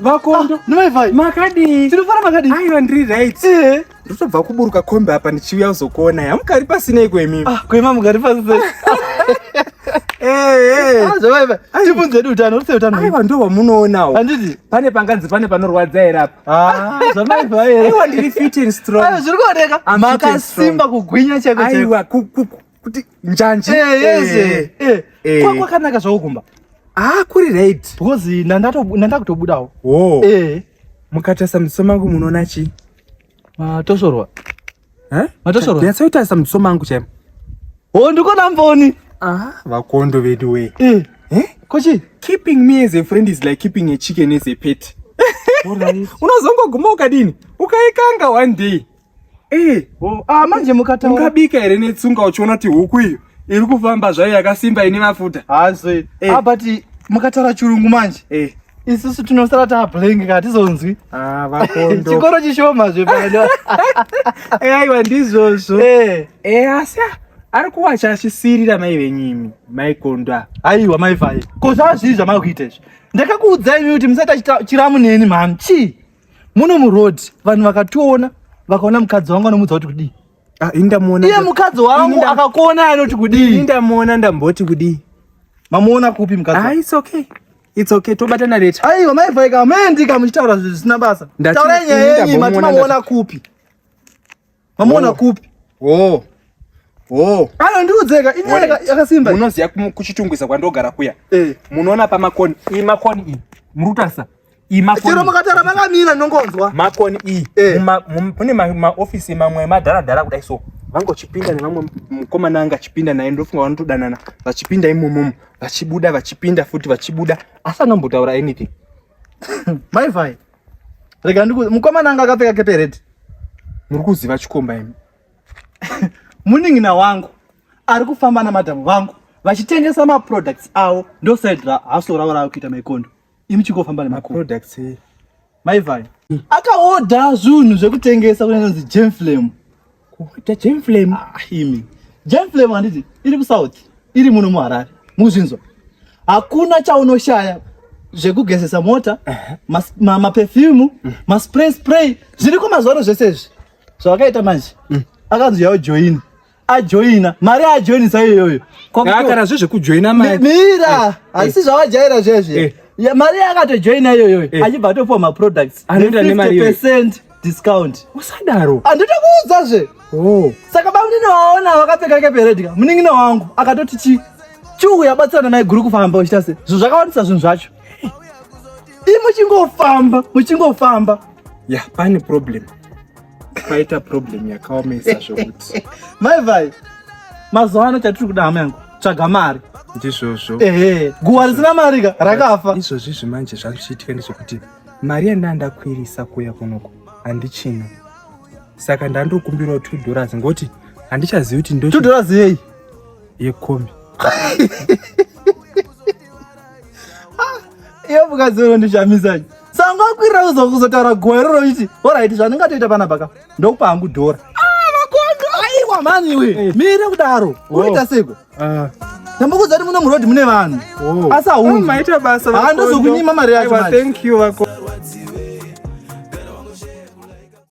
Vakondo. Ah, Nomaivai. Makadii? Tinofara makadii? Aiwa ndiri right. Eh. Ndotobva kuburuka kombi apa ndichiuya kuzokuona. Hamugari pasinei kwemi. Ah, kwema mugari pasi. Eh, eh. Ah, zvamaivai. Tibvunze hedu utano, uri sei utano? Aiwa ndo wamunoonawo. Handiti? Pane panganzi pane panorwadza here apa? Ah, zvamaivai here? Aiwa ndiri fit and strong. Aiwa zviri kuoneka. I'm fit and Makasimba kugwinya chaiko chaiko. Aiwa kuti njanji. Eh, yes. Eh. Eh. Eh. Kwa kwakanaka zvako kumba. Ah, kuri right. Because ndandakutobudawo. Oh. Eh. Mukatarisa mudziso mangu munoona chii? Matosvorwa. Eh? Matosvorwa. Nyatsotarisa mudziso mangu chaimo. Oh, ndikona mboni. Ah, vakondo vedu we. Eh. Eh? Kochi. Keeping me as a friend is like keeping a chicken as a pet. Alright. Unozongoguma ukadini? Ukaikanga one day. Eh, Oh, ah manje mukataura. ungabika here netsunga uchiona kuti huku iyo iri kufamba zvayo yakasimba ine mafuta. Hazi. Eh. Ah, but mukataura chirungu manje. Eh. Isusu tinosara tablank hatizonzwi. Ah, vakondo. Chikoro chishoma zve pano. Eh, aiwa ndizvozvo. Eh. Eh, asi ah, ari kuwacha achisirira mai venyu imi, mai Kondo. Aiwa mai Vai. Ko zvazvii zvamakuita izvi? Ndakakuudzai imi kuti musaita chiramu neni mhani. Chii? Muno muroad vanhu vakationa vakaona mukadzi wangu anomuudza kuti kudii? Ah, ini ndamuona. Iye mukadzi wangu akakuona anoti Ini kudii? ndamuona ndamboti kudii? Mamuona kupi mukadzi? Ah, wangu? it's okay. It's okay, tobatana later. Aiwa mai Vai ka mendika muchitaura zvinhu zvisina basa. Taurai Ini nyaya yenyu mati ndambomuona mamuona kupi? Mamuona Oh. kupi? Oh. Oh. Ano ndiudzeka inyaya yakasimba. Munoziya kuChitungwiza kwandogara kuya. Eh. Munoona pamakoni, iyi makoni iyi. Muri kutarisa. Iyi Chero makoni. mukataura makamira ndinongonzwa. Makoni iyi. Eh. Mune maofisi mamwe emadharadhara kudai so. Vanga vachipinda nevamwe mukomana anga achipinda naye ndofunga vanotodanana. Vachipinda imomomo, vachibuda, vachipinda futi vachibuda. Asi anombotaura anything. Mai Vai. Rega ndiku mukomana anga akapfeka kepe red. Muri kuziva chikomba imi. Munin'ina wangu ari kufamba namadhamu vangu vachitengesa maproducts avo ndoside haso ravo rava kuita maikondo. Imi chingofamba nemakondo. Maproducts eh. Mai Vai. Akaodha zvinhu zvekutengesa kune inonzi Gemflame. Kuita Gemflame. Ah, imi. Gemflame handiti iri kuSouth, iri muno muHarare. Muzvinzwa. Hakuna chaunoshaya zvekugezesa mota, maperfume, maspray spray, zviriko mazuva ano zvese izvi. Zvavakaita manje. Akanzi yawo join. Ajoina, mari ajoinisa iyoyo. Ah, kana zvezvekujoina mari. Mira, handisi zvavajaira zvezvi. Eh. Ya, mari yakatojoina iyoyo Eh. achibva atopiwa maproducts Anoenda nemari iyoyo. 50% discount. Usadaro. Handitokuudza zve. Oh. Saka bamunini waona vakapfeka kepe red ka munin'ina wangu akatoti chi chiuya batsirana mai guru kufamba uchiita se zvinhu zvakawandisa zvinhu zvacho. Imi muchingofamba muchingofamba. Ya, pane problem. Paita problem yakaomesa zvokuti. Mai Vai, mazuva ano chatiri kuda hama yangu tsvaga mari. Ndizvozvo. Ehe, guwa risina mari ka rakafa. Izvozvi zvimanje zvazvichiitika ndezvekuti mari yandanga ndakwirisa kuya kunoko handichina. Saka ndandokumbirawo 2 dollars ngoti handichazivi kuti ndo 2 dollars yei? Yekombi. Iyo mukadzi unondishamisa. Sanga wakwirira kuzotaura guwa iroro uchiti alright zvandingatoita panapa ka ndokupa hangu dhora. Ah vakondo aiwa mani iwe. Eh. Mire kudaro. Unoita seko. Ah. Ndambokuudza kuti muno muroad mune vanhu. Oh. Asi haunzwi. Maita basa Ah, ndozokunyima mari yacho Aiwa, manje. thank you vako.